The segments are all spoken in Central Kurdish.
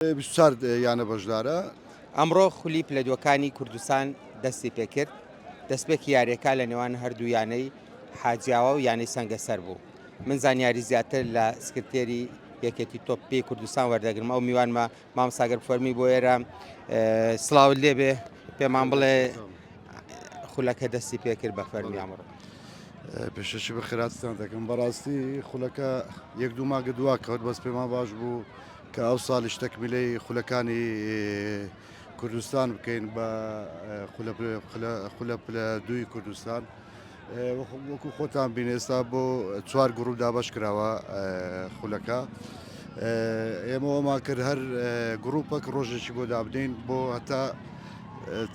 24 یانە بەشدارە. ئەمڕۆ خولی پلە دووەکانی کوردستان دەستی پێکرد، دەستپێکی یارییەکە لە نێوان هەردوو یانەی حاجیاوا و یانەی سەنگەسەر بوو. من زانیاری زیاتر لە سکرتێری یەکێتی تۆپ پێی کوردستان وەردەگرم ئەو میوانمە مامۆستا گەر فەرمی بۆ ئێرە سڵاوت لێبێ پێمان بڵێ خولەکە دەستی پێکرد بە فەرمی ئەمڕۆ. پێشەکی بە خێراتتان دەکەم بەڕاستی خولەکە یەک دوو ماگە دوا کەوت بەس پێمان باش بوو کە ئەو ساڵیش تەکمیلەی خولەکانی کوردستان بکەین بە خولە پلە دووی کوردستان وەکو خۆتان بین ئێستا بۆ چوار گروپ دابەش کراوە خولەکە ئێمە وەمان کرد هەر گروپەک ڕۆژێکی بۆ دابنین بۆ هەتا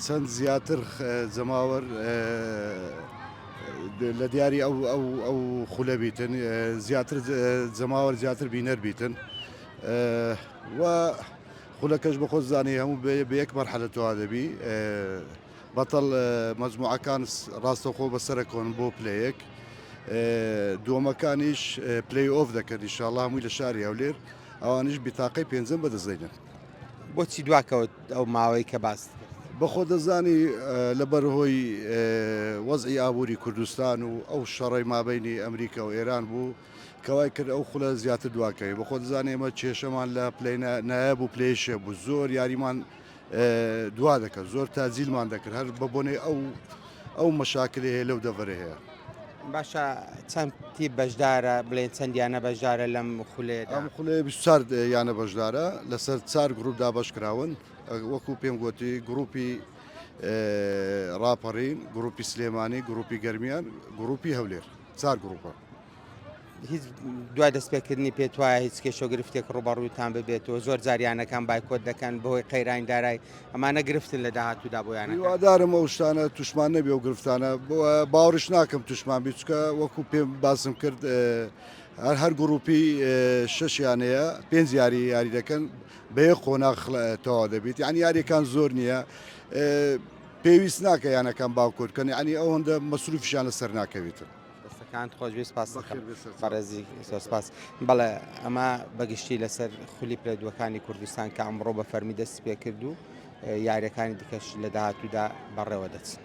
چەند زیاتر جەماوەر لە دیاری ئەو ئەو ئەو خولە بیتن زیاتر جەماوەر زیاتر بینەر بیتن و خولەکەش بە خۆت زانی هەموو بە یەک مەرحەلە تەوا دەبی بەتەڵ مەجموعەکان ڕاستەوخۆ بەسەرەکەون بۆ پلەیەک دووەمەکانیش پلی ئۆف دەکەن ئیشاڵا هەمووی لە شاری هەولێر ئەوانیش بیتاقەی پێنجەم بەدەستدەینن. بۆچی دواکەوت ئەو ماوەی کە باست کرد؟ بەخۆ دەزانی لەبەر هۆی وەزعی ئابووری کوردستان و ئەو شەڕەی مابەینی ئەمریکا و ئێران بوو کەوای کرد ئەو خولە زیاتر دواکەوی بەخۆ دەزانی ئێمە کێشەمان لە پلەی نایاب و پلەی شێ بوو زۆر یاریمان دوا دەکرد زۆر تاجیلمان دەکرد هەر بە بۆنەی ئەو ئەو مەشاکلی هەیە لەو دەڤەرە هەیە. باشە چەند تیپ بەشدارە بڵێن چەند یانە بەشدارە لەم خولەیەدا؟ ئەم خولەیە 24 یانە بەشدارە لەسەر چار گروپ دابەش کراون وەکو پێم گوتی گروپی ڕاپەڕین گروپی سلێمانی گروپی گەرمیان گروپی هەولێر چار گروپە. هیچ دوای دەستپێکردنی پێت وایە هیچ کێشە و گرفتێک ڕووبەڕووتان ببێتەوە زۆر جار یانەکان بایکۆت دەکەن بەهۆی قەیرانی دارای ئەمانە گرفتن لە داهاتوودا بۆ یانەکان. هیوادارم ئەو شتانە توشمان نەبێ و گرفتانە باوەڕیش ناکەم توشمان بی چکە وەکو پێم باسم کرد هەر هەر گروپی شەش یانەیە پێنج یاری یاری دەکەن بە یەک قۆناغ تەواو دەبیت یعنی یاریەکان زۆر نییە پێویست ناکە یانەکان باوکۆت بکەن یعنی ئەوەندە مەسروفیشان لەسەر ناکەویتن. دەستەکانت خۆش بێ سپاس بەڕێزی زۆر سپاس بەڵێ ئەمە بەگشتی لەسەر خولی پلە دووەکانی کوردستان کە ئەمڕۆ بە فەرمی دەستی پێکرد و یاریەکانی دیکەش لە داهاتوودا بەڕێوە دەچن.